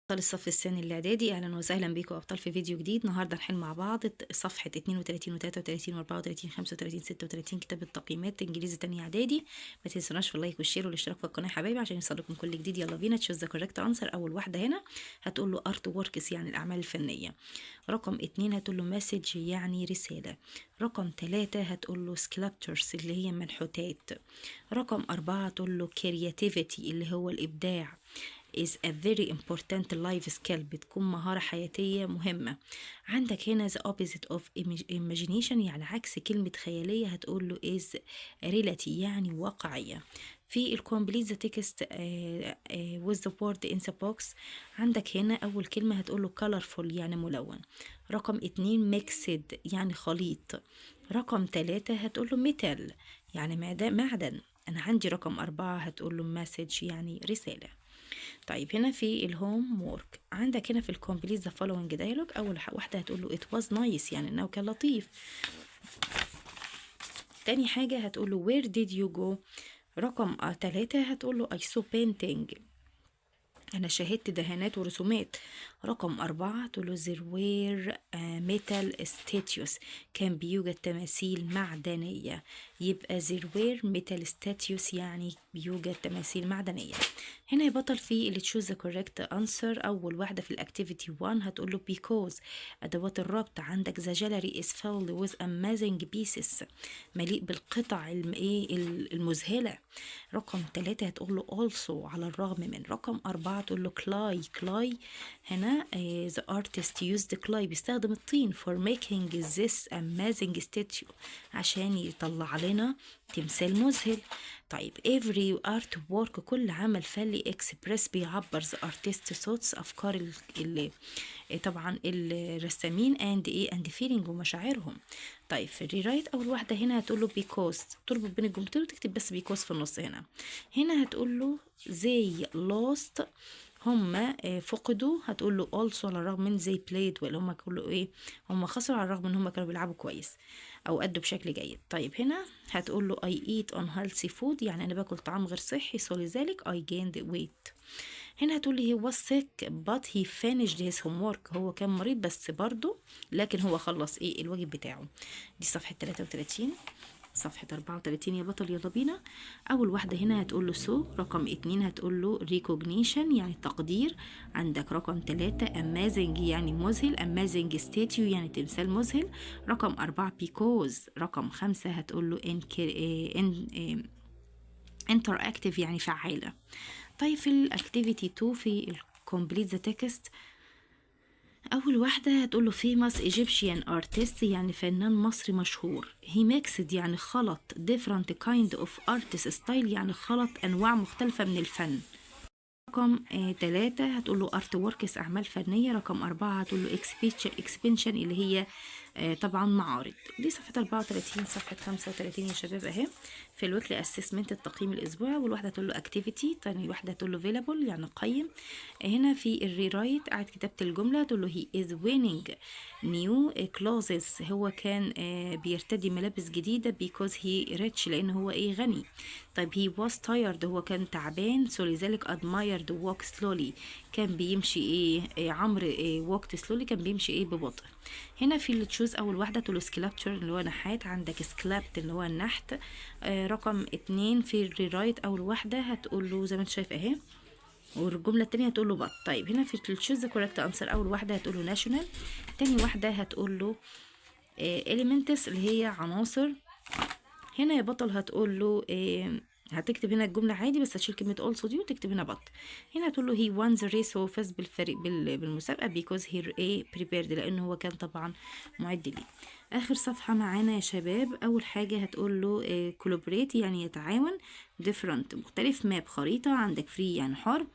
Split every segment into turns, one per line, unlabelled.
أبطال الصف الثاني الإعدادي، أهلا وسهلا بيكم أبطال في فيديو جديد. النهاردة نحل مع بعض صفحة 32 و33 و34 35 36 كتاب التقييمات إنجليزي تانية إعدادي. ما تنسوناش في ال like وال share والاشتراك في القناة حبايبي عشان يوصلكم كل جديد. يلا بينا. choose the correct answer. أول واحدة هنا هتقول له artworks يعني الأعمال الفنية. رقم 2 هتقول له message يعني رسالة. رقم 3 هتقول له sculptures اللي هي منحوتات. رقم 4 هتقول له creativity اللي هو الإبداع is a very important life skill، بتكون مهارة حياتية مهمة. عندك هنا the opposite of imagination يعني عكس كلمة خيالية، هتقول له is reality يعني واقعية. في ال complete the text with the word in the box، عندك هنا أول كلمة هتقول له colorful يعني ملون. رقم 2 mixed يعني خليط. رقم 3 هتقول له metal يعني معدن. أنا عندي رقم 4 هتقول له message يعني رسالة. طيب، هنا في ال homework عندك هنا في ال complete the following dialogue، اول واحده هتقول له it was nice يعني انه كان لطيف. تاني حاجه هتقول له where did you go؟ رقم 3 هتقول له I saw painting، أنا شاهدت دهانات ورسومات. رقم 4 تقول له there were metal statues، كان بيوجد تماثيل معدنية. يبقى there were metal statues يعني بيوجد تماثيل معدنية. هنا يا بطل في اللي choose the correct answer، أول واحدة في ال activity 1 هتقول له because، أدوات الربط. عندك the gallery is filled with amazing pieces، مليء بالقطع إيه المذهلة. رقم 3 هتقول له also على الرغم من. رقم 4 تقول له clay، clay هنا the artist used clay، بيستخدم الطين for making this amazing statue، عشان يطلع لنا تمثال مذهل. طيب، every art work، كل عمل فني express بيعبر the artist thoughts، أفكار طبعا الرسامين and ايه and feeling ومشاعرهم. طيب، في ال rewrite أول واحدة هنا هتقول له because، تربط بين الجملتين وتكتب بس because في النص. هنا هتقول له they lost، هم فقدوا. هتقول له also على الرغم من they played well، هم كانوا ايه؟ هم خسروا على الرغم ان هم كانوا بيلعبوا كويس او ادوا بشكل جيد. طيب، هنا هتقول له I eat unhealthy food يعني انا باكل طعام غير صحي، so لذلك I gained weight. هنا هتقول لي he was sick but he finished his homework، هو كان مريض بس برضه لكن هو خلص ايه؟ الواجب بتاعه. دي صفحة 33. صفحة 34 يا بطل، يلا بينا. أول واحدة هنا هتقول له so. رقم 2 هتقول له recognition يعني تقدير. عندك رقم 3 amazing يعني مذهل، amazing statue يعني تمثال مذهل. رقم 4 because. رقم 5 هتقول له in interactive يعني فعالة. طيب، في ال activity 2 في ال complete the text، أول واحدة هتقول له famous Egyptian artist يعني فنان مصري مشهور. he mixed يعني خلط different kind of artist style، يعني خلط أنواع مختلفة من الفن. رقم 3 هتقول له artworks أعمال فنية. رقم 4 هتقول له exhibition اللي هي طبعا معارض. دي صفحة 34. صفحة 35 يا شباب أهي في ال weekly assessment، التقييم الأسبوعي. أول واحدة هتقول له activity، تاني واحدة هتقول له valuable يعني قيم. هنا في ال rewrite، أعد كتابة الجملة، تقول له he is wearing new clothes، هو كان بيرتدي ملابس جديدة because he rich، لأن هو إيه؟ غني. طيب، he was tired، هو كان تعبان، so لذلك admired walk slowly، كان بيمشي إيه عمرو إيه walked slowly، كان بيمشي إيه؟ ببطء. هنا في ال choose، أول واحدة تقول sculpture اللي هو نحات. عندك sculpt اللي هو النحت. رقم 2 في ال rewrite، أول واحدة هتقول له زي ما انت شايف أهي، والجملة التانية هتقول له but. طيب، هنا في ال choose correct answer، أول واحدة هتقول له national، تاني واحدة هتقول له elements اللي هي عناصر. هنا يا بطل هتقول له هتكتب هنا الجملة عادي بس هتشيل كلمة also دي وتكتب هنا but. هنا هتقول له he won the race، هو فاز بالفريق بالمسابقة because he ايه prepared، لأنه هو كان طبعا معد ليه. آخر صفحة معانا يا شباب، أول حاجة هتقول له collaborate يعني يتعاون، different مختلف، map خريطة، عندك free يعني حر،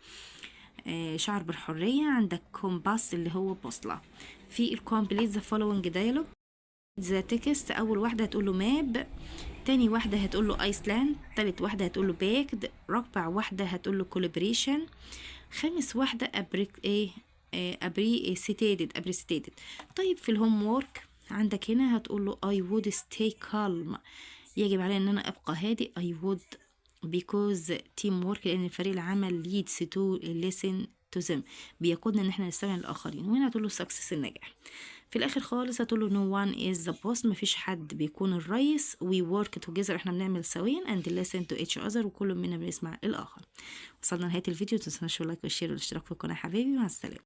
شعر بالحرية، عندك compass اللي هو بوصلة. في ال complete the following dialogue the text، أول واحدة هتقول له map، تاني واحدة هتقول له ايسلاند، تالت واحدة هتقول له baked، رابع واحدة هتقول له collaboration، خامس واحدة ايه appreciated appreciated. طيب، في ال homework عندك هنا هتقول له I would stay calm، يجب علي ان انا ابقى هادئ. I would because teamwork، لان فريق العمل leads to lesson to them، بيقودنا ان احنا نستمع للآخرين. وهنا هتقول له success، النجاح. في الاخر خالص هتقول له no one is the boss، مفيش حد بيكون الرئيس. we work together، احنا بنعمل سويا، and listen to each other، وكل منا بنسمع الآخر. وصلنا لنهاية الفيديو، متنسوناش ال like وال share والاشتراك في القناة حبايبي. مع السلامة.